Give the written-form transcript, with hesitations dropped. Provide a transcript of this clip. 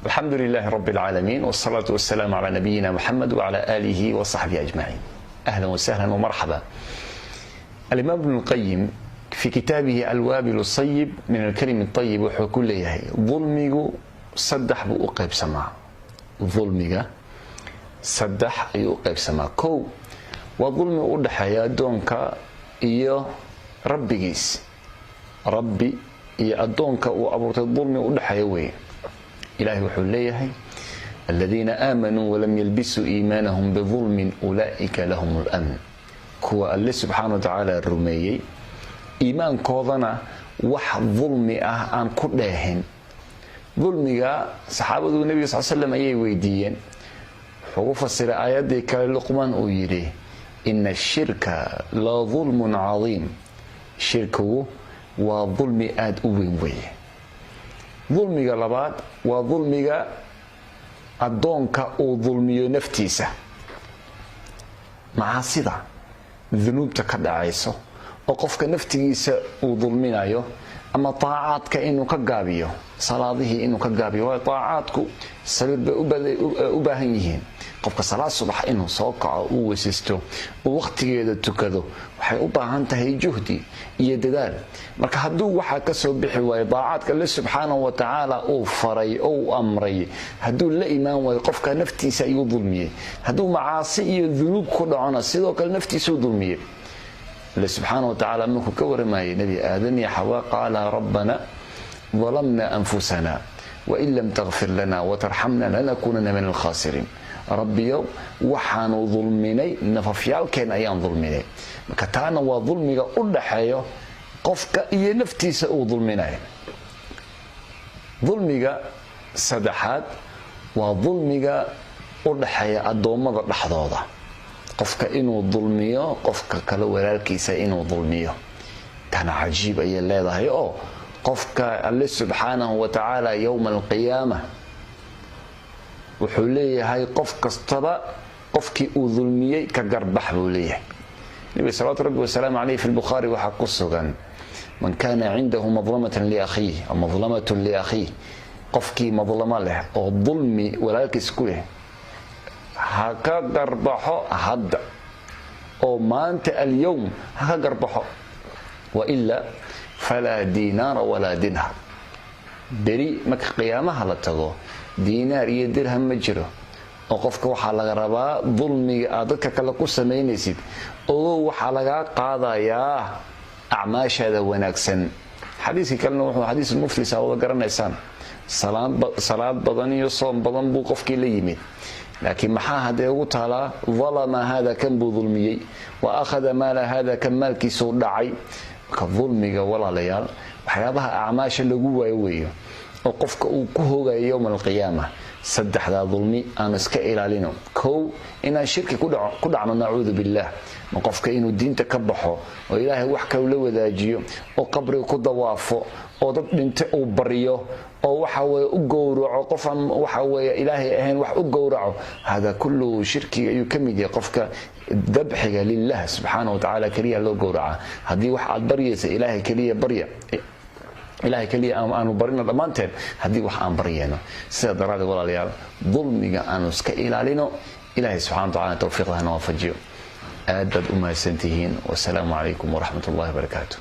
الحمد لله رب العالمين، والصلاة والسلام على نبينا محمد وعلى آله وصحبه أجمعين. أهلا وسهلا ومرحبا. الإمام ابن القيم في كتابه الوابل الصيب من الكلم الطيب wuxuu ku leeyahay dulmigu saddex buu u qaybsamaa. Dulmiga saddex ayuu u qaybsamaa. Kow, waa dulmi u dhexeeya addoonka iyo rabbigiis. Rabbi iyo addoonka uu abuurtay dulmi u dhexeeya weeye. Ilahay wuxuu leeyahay: الذين آمنوا ولم يلبسوا إيمانهم بظلم أولئك لهم الأمن. Kuwa Alle subxaana wa tacaala rumeeyey, iimaankoodana wax dulmi ah aan ku dheehin. Dulmiga saxaabadu nebiga sal slam ayay weydiiyeen. Wuxuu ugu fasiray aayaddii kale Luqmaan uu yidhi: إن الشرك لظلم عظيم. Shirkigu waa dulmi aada u weyn weeye. Dulmiga labaad waa dulmiga addoonka uu dulmiyo naftiisa, macaasida, dunuubta ka dhacayso oo qofka naftigiisa uu dulminayo, ama taacaadka inuu ka gaabiyo, salaadihii inuu ka gaabiyo. Waayo, taacaadku sabir bay u baahan yihiin. Qofka salaad subax inuu soo kaco, uu weysisto, uu waqtigeeda tukado, waxay u baahan tahay juhdi iyo dadaal. Marka hadduu waxaa kasoo bixi waayo, daacaadka Alle subxaanahu wa tacaala uu faray oo uu amray hadduu la imaan waayo, qofka naftiisa ayuu dulmiyey. Hadduu macaasi iyo dunuub ku dhacona, sidoo kale naftiisuu dulmiyey. Alle subxaana wa tacaala markuu ka waramayay Nebi Aadan iyo Xawaa: قالا ربنا ظلمنا أنفسنا وإن لم تغفر لنا وترحمنا لنكونن من الخاسرين. Rabbiyow, waxaanu dulminay nafafyaalkeen ayaan dulminay. Marka taana waa dulmiga u dhaxeeyo qofka iyo naftiisa uu dulminayo. Dulmiga saddexaad waa dulmiga u dhaxeeya addoommada dhexdooda, qofka inuu dulmiyo qofka kale, walaalkiisa inuu dulmiyo. Tana cajiib ayay leedahay, oo qofka Alle subxaanahu wa tacaala yowma alqiyaama wuxuu leeyahay: qof kastaba qofkii uu dulmiyey ka garbax buu leeyahay. Nabiga salawaatu rabbi wasalaamu caleyh fi lbukhaari waxaa ku sugan: من كان عنده مظلمة لأخيه أو مظلمة لأخيه، qofkii madlamo leh oo dulmi walaalkiis ku leh, ha ka garbaxo hadda oo maanta, اليوم ha ka garbaxo، وإلا فلا دينار ولا درهم. Beri marka qiyaamaha la tago, diinaar iyo dirham ma jiro, oo qofka waxaa laga rabaa dulmiga aad dadka kale ku samaynaysid, ogow, waxaa lagaa qaadayaa acmaashaada wanaagsan. Xadiiskii kalena wuxuu xadiis muflis a wada garanaysaan. Salaad badan iyo soom badan buu qofkii la yimid, laakiin maxaa haddee ugu taalaa? ظلم هذا, kan buu dulmiyey، وأخذ مال هذا, kan maalkiisuu dhacay. Marka dulmiga, walaalayaal, waxyaabaha acmaasha lagu waayo weeyo oo qofka uu ku hogayo yowma alqiyaama. Saddexdaa dulmi aanu iska ilaalino. Kow, inaan shirki ku dhacno, نعوذ بالله, ma qofka inuu diinta ka baxo oo Ilaahay wax kale la wadaajiyo, oo qabriga ku dawaafo, oo dad dhinte uu baryo, oo waxa weye u gowraco qof aan waxa weye Ilaahay ahayn wax u gowraco, هذا كله shirkiga ayuu ka mid yahay. Qofka dabxiga لله subxaana wa tacaala keliya loo gowraca. Haddii wax aad baryaysa, Ilaahay keliya barya. Ilahay keliya aanu barino dhammaanteen haddii wax aan baryayno. Sidaa daraaddeed, walaalayaal, dulmiga aanu iska ilaalino. Ilahay subxana wa tacala tawfiiqda hana waafajiyo. Aad baad u mahadsantihiin. Wasalaamu calaykum waraxmat ullahi wabarakaatu.